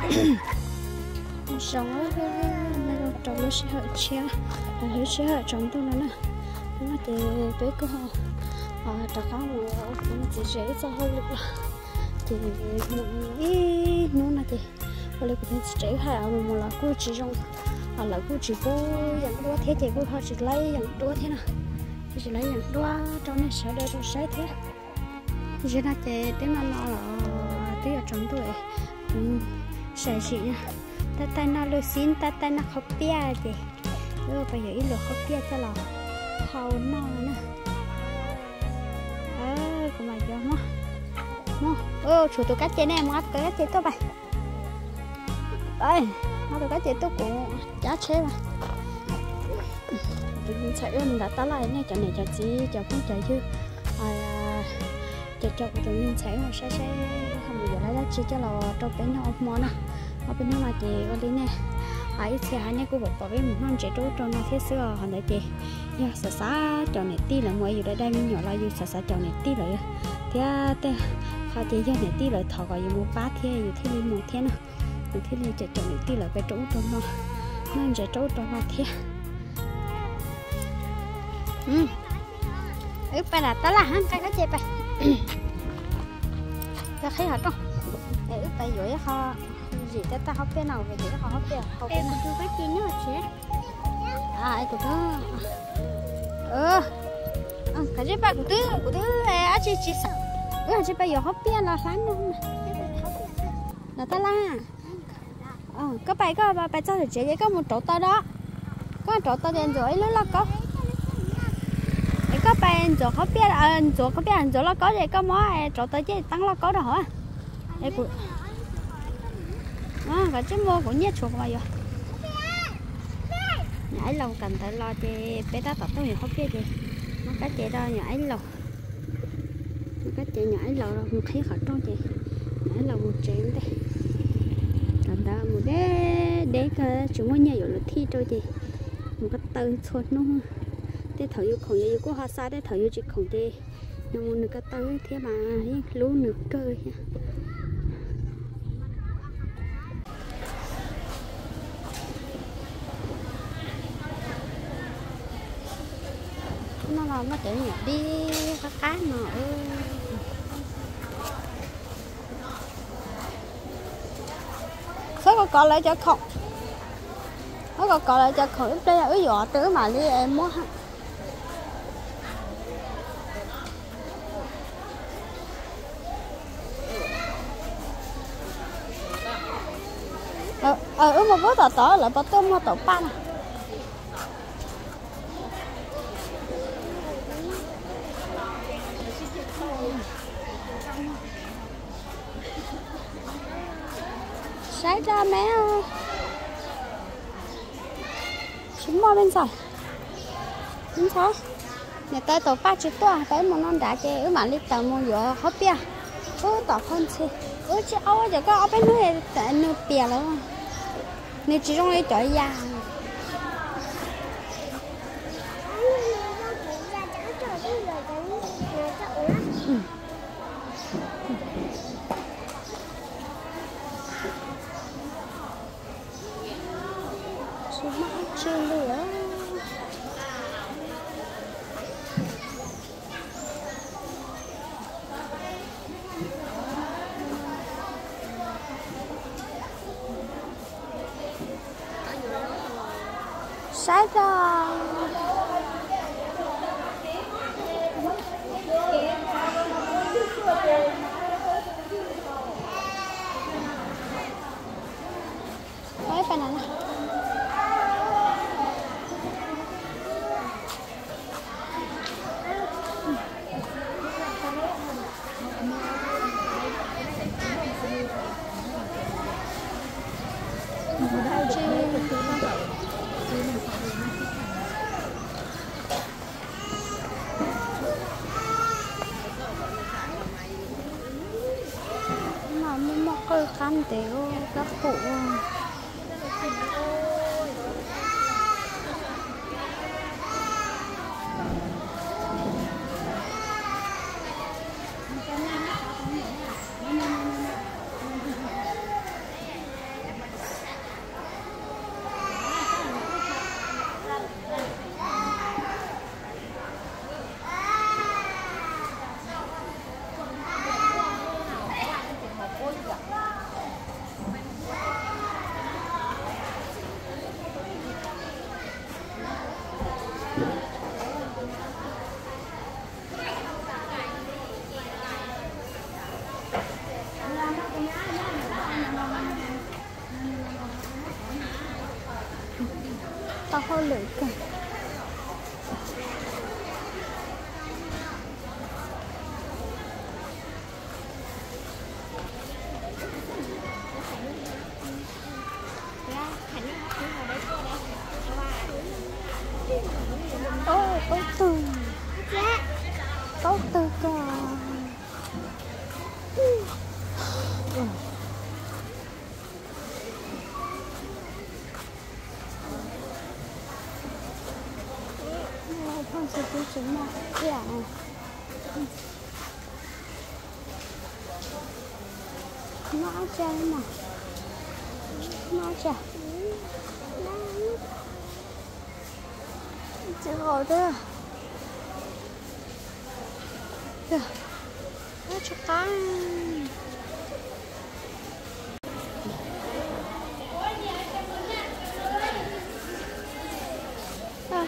Zoo, no zoo rau lub sij hawm tshiab, lub sij hawm tsaus ntuj no na. Hnub no ces peb kuj ho rov qab mus ua kuv txiv tsev ib txoj hauj lwm los, ces mus ib hnub no ces ua li kuv txiv tsev hais mus los kuj tsis zoo, lawv kuj tsis pub yeem duab thiab ces kuj ho tsis laib yeem duab thiab no, tsis laib yeem duab rau nej sawv daws tau saib thiab. Zaum no ces twb no no los twb yuav tsaus ntuj, sai sim no, tab tais noj lub xib, tab tais noj qhaub piaj ces wb pais yuav ib lus qhaub piaj coj los hau noj na. Kuv mam yuav Hmoob, Hmoob, tshuav tus kab ces ne, mus nqa tus kab ces tuaj pais. Nqa tus kab ces tuaj kuv cab tsheb mas. Tus me ntxhais wb nrad tab laj nej cov niam cov txiv cov phooj cov ywg, cov cov kuv tus me ntxhais wb saib saib ho mus yuav lawv dab tsi coj los rau peb noj ua hmo na. Ob peb hnub no ces ua li nej ib txhia hais nej kuj pom pom peb mus noj ntses rau ub rau no thiab xwb os. Qhov ntawd ces yog xav xav cov niam tij lawv mus yus dai dai me nyuam los yus xav xav cov niam tij lawm thiab tej qhov ces yog niam tij lawv thov kom yus mus pab thiab yus thiaj li mus thiab no. Yus thiaj li cov cov niam tij lawv peb rau ub rau no, noj ntses rau ub rau no thiab. Wb pais nram tab laj hab, nqa kab ces pais. Yog qhib hov rooj, wb pais yuav ib qho zim tab tab qhaub piaj no, ib qho qhaub piaj hau peb no. Kuv twb, kav tsij pais, kuv twb, kuv twb dab tsi tsis xav, wb tsis pais yuav qhaub piaj los hlab no. Nram tab laj. Koj pais, koj pais txog tom tsev ces koj mus rauv taws do. Koj rauv taws ces ntxuav ib lub lauj kaub. Es koj pais ntxuav qhaub piaj, ntxuav qhaub piaj ntxuav lauj kaub ces koj muab rauv taws coj teeb lauj kaub rau hauv. Koj tsis mus, kuv nyiaj tshuav kuv mam yuav. Nyuam Aib Laus kawm ntawv los ces peb tab tom tuaj yuav qhaub piaj ces muab kab ces rau nyuam Aib Laus. Muab kab ces nyuam Aib Laus los mus qhib qhov rooj ces nyuam Aib Laus mus tsev ntej. Kawm ntawv mus deb deb kawg tsis muaj nyiaj yuav luv thij rau ces mus ko taw txhua hnub. Tej thaum yus khoom ces yus kuj ho xa, tej thaum yus tsis khoom ces nws mus nws ko taw thiab mas yeej hlub nws kawg thiab. No los muaj cov nyuam dib qab qab no. Txhob kov kov lawv cov khoom, txhob kov kov lawv cov khoom, ib pliag wb yuav twb wb mam li muab. Wb mus pub tom tod lawv puas tuaj muag taum paj na. Saib rau me, tsis muaj me ntxhais, me ntxhais, niam tais taum paj tsis tuaj, peb mus no nrad ces wb mam li tawm mus yuav qhaub piaj. Wb tom qhov ntxhw, wb tsis au cov koj ob peb hnub nws piam lawm, nws tsis zoo li cov yas. Tsis muaj dab tsi li. Saib rau. Muaj muaj qawj qab ntev kab pum. Tau hauj lwm kawg. Ub, ub tug, ub tug koj. Phooj ywg tsis muaj thiab. Noj ib tsa mas, noj ib tsa. Tsis haum thiab. Tsis qab.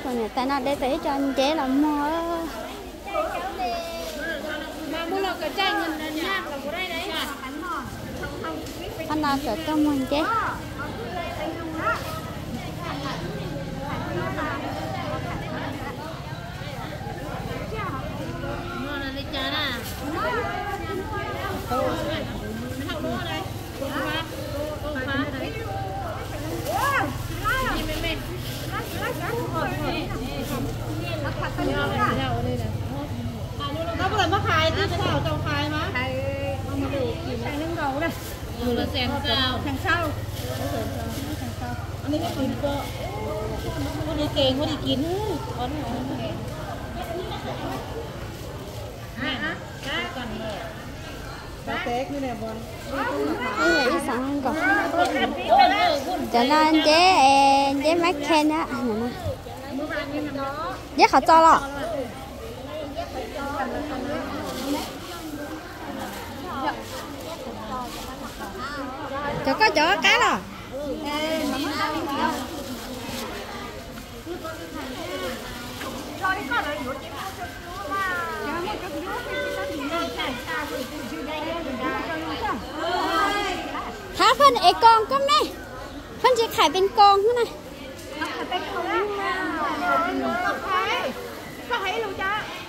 Tus niam tais no de tau ib co nceb los muag. Qhov no tseem tuaj muag nceb. Ib xeem nees nkaum. Cov no nceb, nceb mab khen na. Nceb qhov txos los? Cov koj cov qab los? Thab phaj es koos koj me, phaj ntsis khais pes koos na.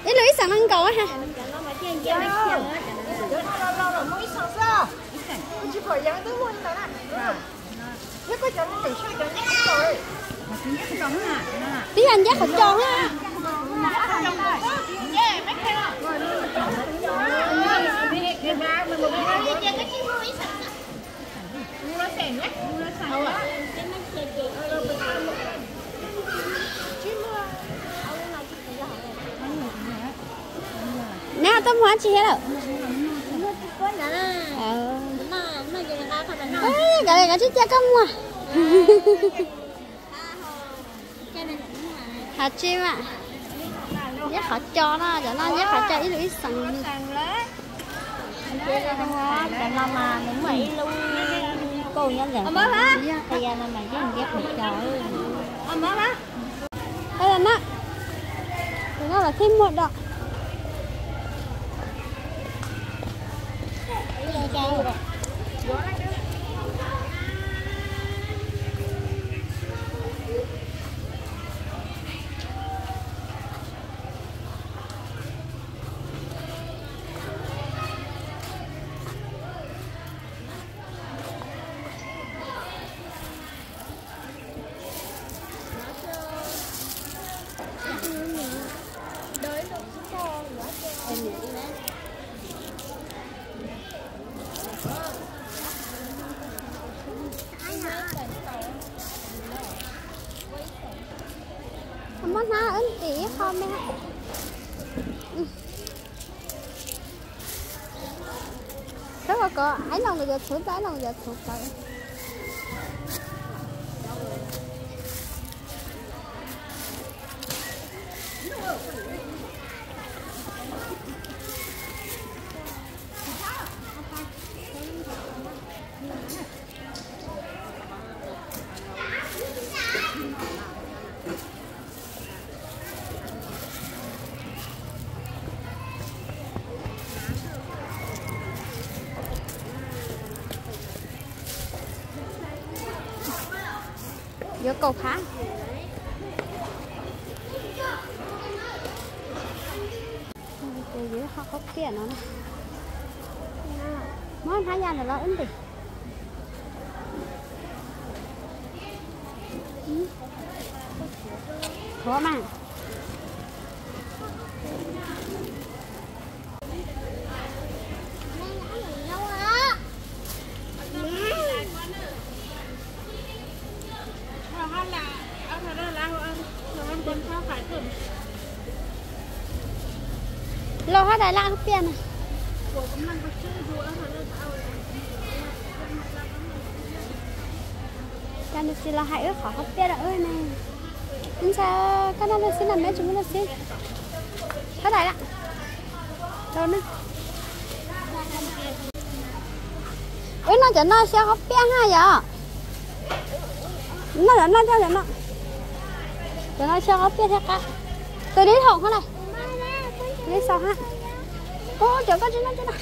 Ib lus ib xeem nees nkaum ha. Twb yog nceb qhov cos na. Neb ho tuaj muag dab tsi thiab lawm? Kav liam, kav tsij cia koj muag. Hais tsis mas, nceb qhov cos no, cov no nceb qhov cos ib lus ib xeem. Cov no mas nws muaj ib lub kauj nyob ntawm, yog no mas yeej nceb qhov cos. Cov no, cov no los thiaj muaj dom. Muab hnab wb ntim ib qho me. Khaub kov, ib leeg los yuav txhuv ntxa, ib leeg yuav txhuv plawv. Yuav kaum phav. Qhov qhaub piaj no na. Muab hnab ya ntawm los wb ntim. Thuav mas. Lauj, hab dais laj qhaub piaj na. Cas nws tsis los hais wb qhov qhaub piaj rau wb ne? Ntshai koj noj luj xib no, meb tsis muaj luj xib. Hab dais laj. Wb noj cov no xyaw qhaub piaj hab yom. Noj cov no, cov no, cov no xyaw qhaub piaj thiab qab. Tus dib hoom hab na. Dib xaus hab. Ub, cov koj tsis noj tsis noj.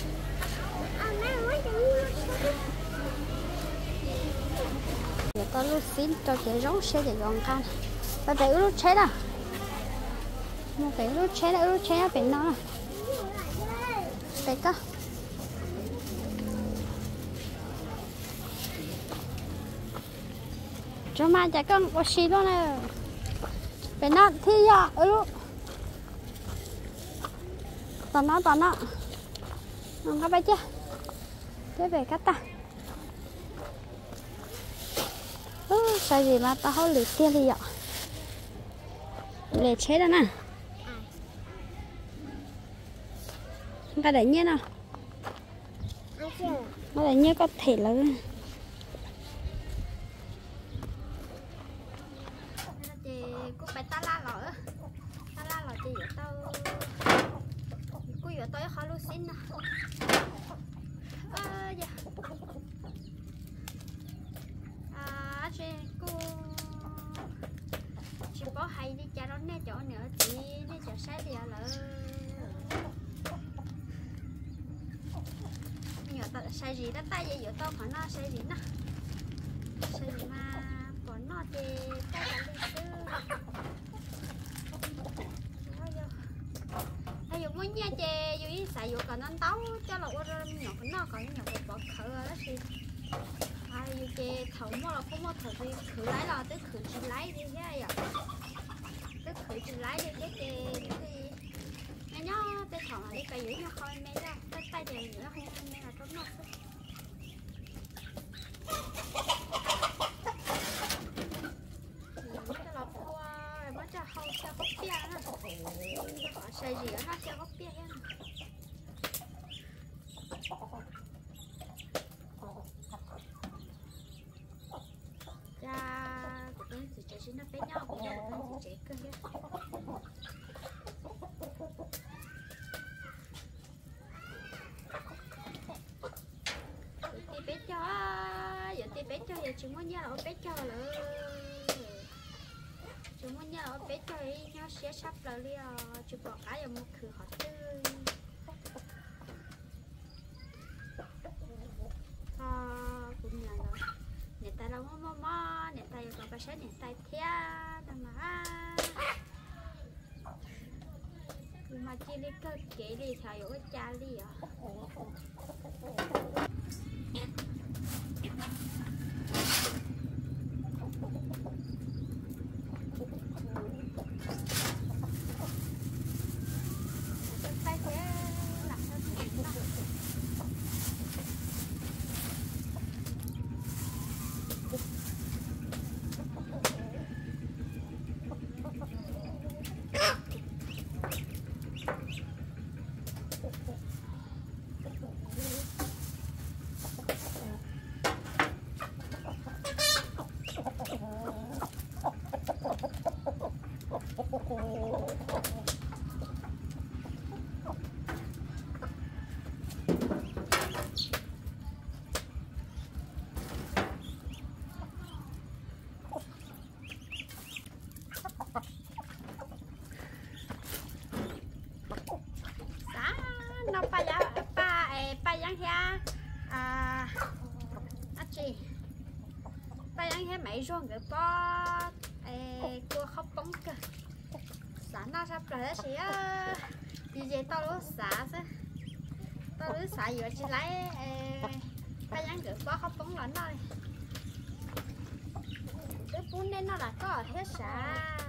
Yuav tau luj xib rau cov zoo siab ces yuav nqa. Pais pem wb lub tsheb na. Mus pem wb lub tsheb na, wb lub tsheb nyob pem no na. Pem koj. Tsuag mas cas koj ua si luaj na. Pem no thiaj yog wb lub. Tom no, tom no. Nqa pais ciaj. Ciaj pem kab tag. Ub, sai zis mas tau hauj lwm tiag li yom. Lem tsheb rau na. Nqa daim nyiaj no. Nqa daim nyiaj koj them lawv. Ces kuj pais tab laj los, tab laj los ces yuav tau, kuj yuav tau ib qho luj xib no. Ces kuj tsis paub hais li cas rau nej cov ua niam ua txiv, nej cov saib li lawm. Nyuam sai zis tab tab ces yuav tau qhov no sai zis na. Sai zis mas pom noj ces tau tas li xwb. Yog yus muaj nyiaj ces yus yeej xav yuav kom ntau ntau coj los ua rau me nyuam qhuav noj kom me nyuam qhuav pov khawv tab sis yus ces thaum muaj los kuj muaj, thaum khwv laib los twb khwv tsis laib li thiab yom. Twb khwv tsis laib li thiab ces nyob nyob tej thaum mam li pais yuav ib nyuag qho me me, yog taij taij ces yuav ib qho me me los rau noj xwb. Muab coj los phua, muab coj hau xyaw qhaub piaj na. Qhov sai zis noj xyaw qhaub piaj thiab. Cas kuv tus txiv tsev tsis nrog peb nyob, kuv nrog kuv tus txiv tsev kawg thiab. Yuav ti peb caug, yuav ti peb caug yog tsis muaj nyiaj los ua peb caug lawm. Tsis muaj nyiaj los ua peb caug nyob siab tshaj plaws li os, tsis pom qab yuav mus khwv qhov twg. Txog kuv niam lawm, niam tais los muaj muaj mob, niam tais yuav rov pais saib niam tais thiab no mas. Kuv mas cia li kawg kev li xyov yuav ua cas li os. Xav noj paj, paj, paj yeeb thiab, dab tsi, paj yeeb thiab Maiv Zuag nkawd pob kua qhaub poob kawg. Xav noj tshaj plaws tab sis Ces tau lub xav xwb, tau lub xav yuav tsis laib, Paj Yeeb nkawd pob qhob poob los noj li. Twb pub nej noj los koj thiab sav.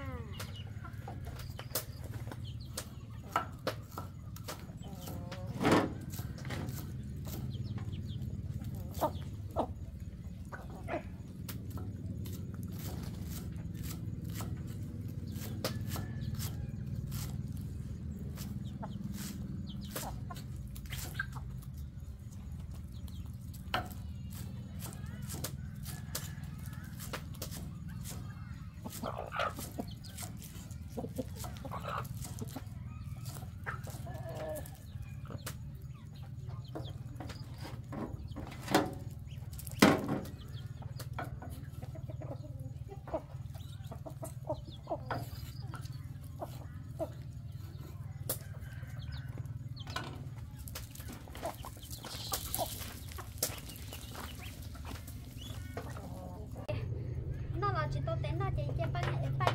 Noj los tsis tau tes noj ces cia Paj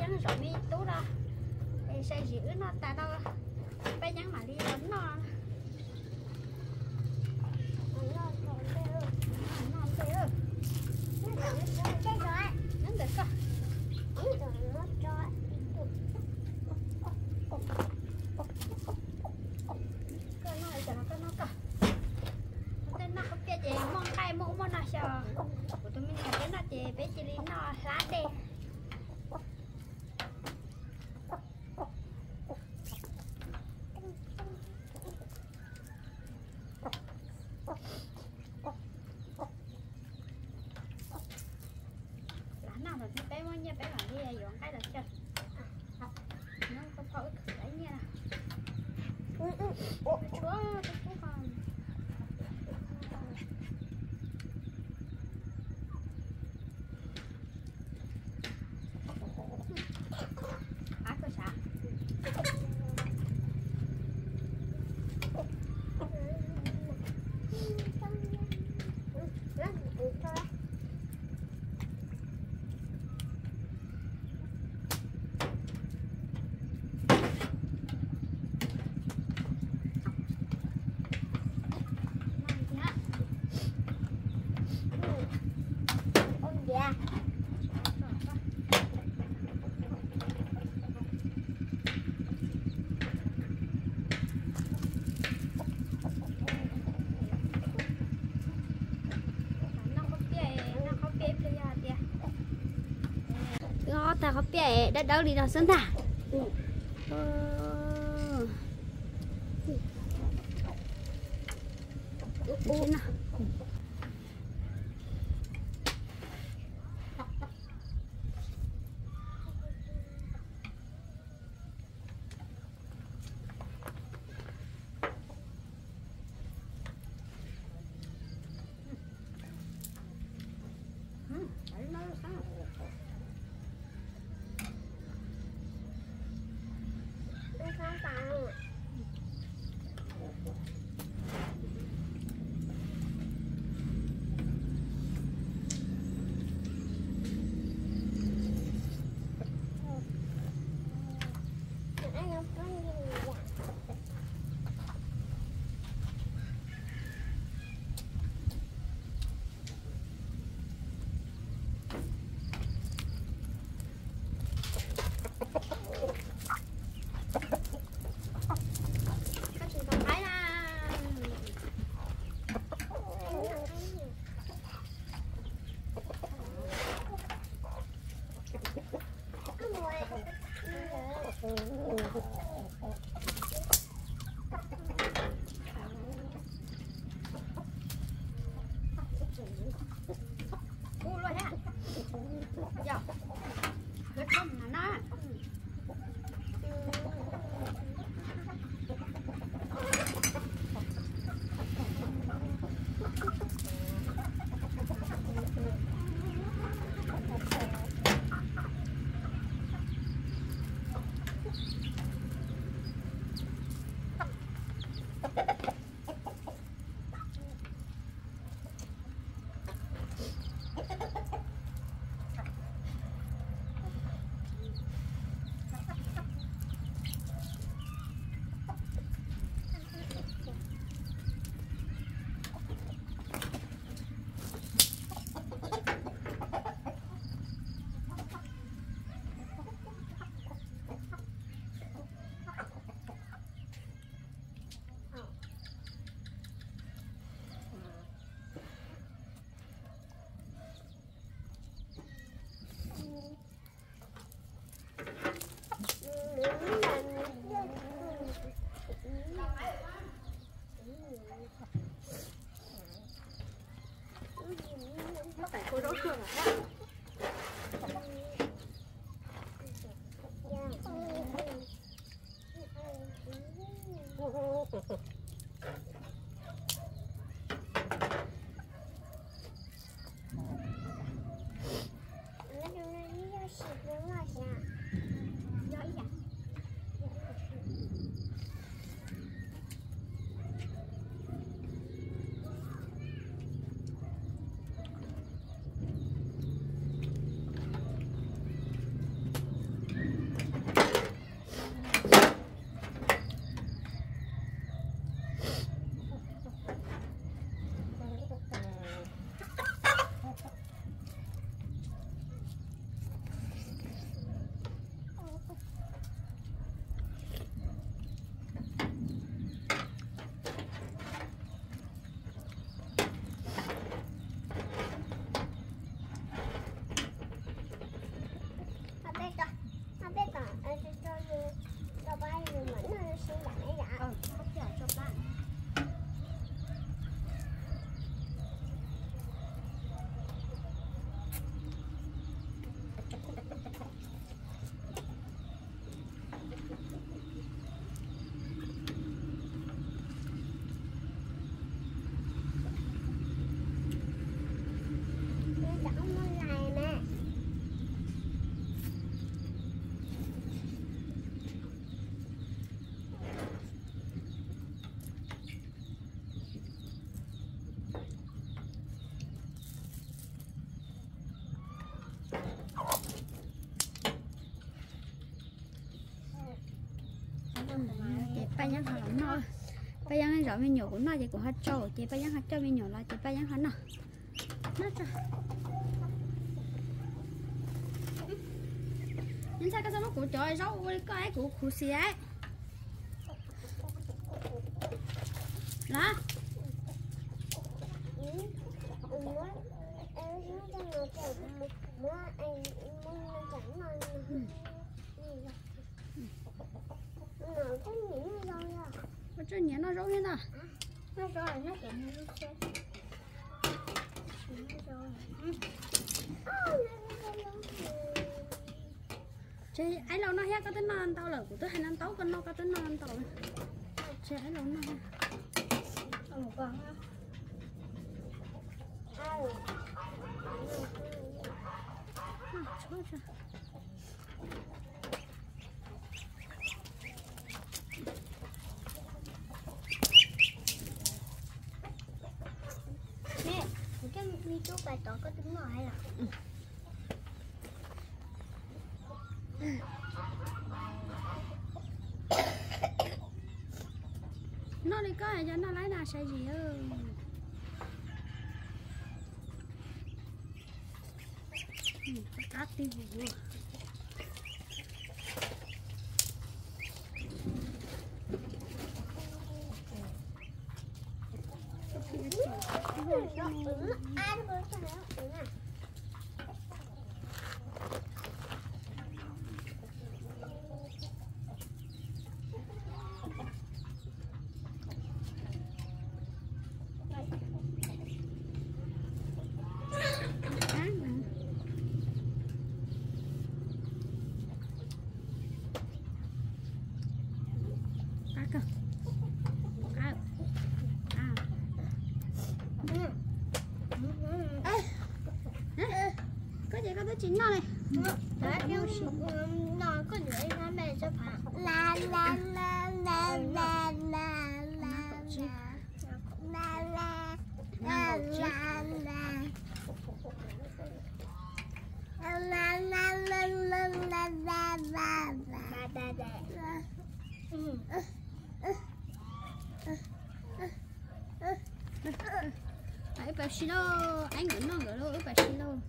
Yeeb zov me tub no, es sai zim wb noj tas no, Paj Yeeb mam li los noj. Noj ntej, nyob ntawm koj. Koj noj li cas los koj noj koj. Tej noj khaub piaj ces muaj nqaij muaj ub muaj no xyaw. Kuv tus me ntxhais peb noj ces peb cia li noj hlab dej. Lam noj los peb muaj nyiaj peb mam li yuav nqaij los xyaw. Nyob koj koj wb khwv tau nyiaj na. Tshuav tus tub ko. Qab koj sav. Ob tag qhov piaj dawb dawb li no xwb ntag. Ces Paj Yeeb ho los noj. Paj Yeeb zov me nyuam kuv noj ces kuv ho tsau, ces Paj Yeeb ho coj me nyuam los ces Paj Yeeb ho noj. Ntxhais, koj txhob muab kuv cov zaub ua li koj es kuv khuv xim. Los. Ua tsob niam noj zaub thiab ntag. Tseg aib laus noj thiab, koj twb noj ntau lawm, kuv twb hais no ntau koj noj, koj twb noj ntau lawm. Tseg aib laus noj thiab. Me, kuv coj me tub pais tod koj twb noj hais lawm. Noj li koj yog noj laib na sai zim. Koj ces koj twb tsis noj li. Wb pais si lauj, aib nkawd noj nkawd lauj, wb pais si lauj.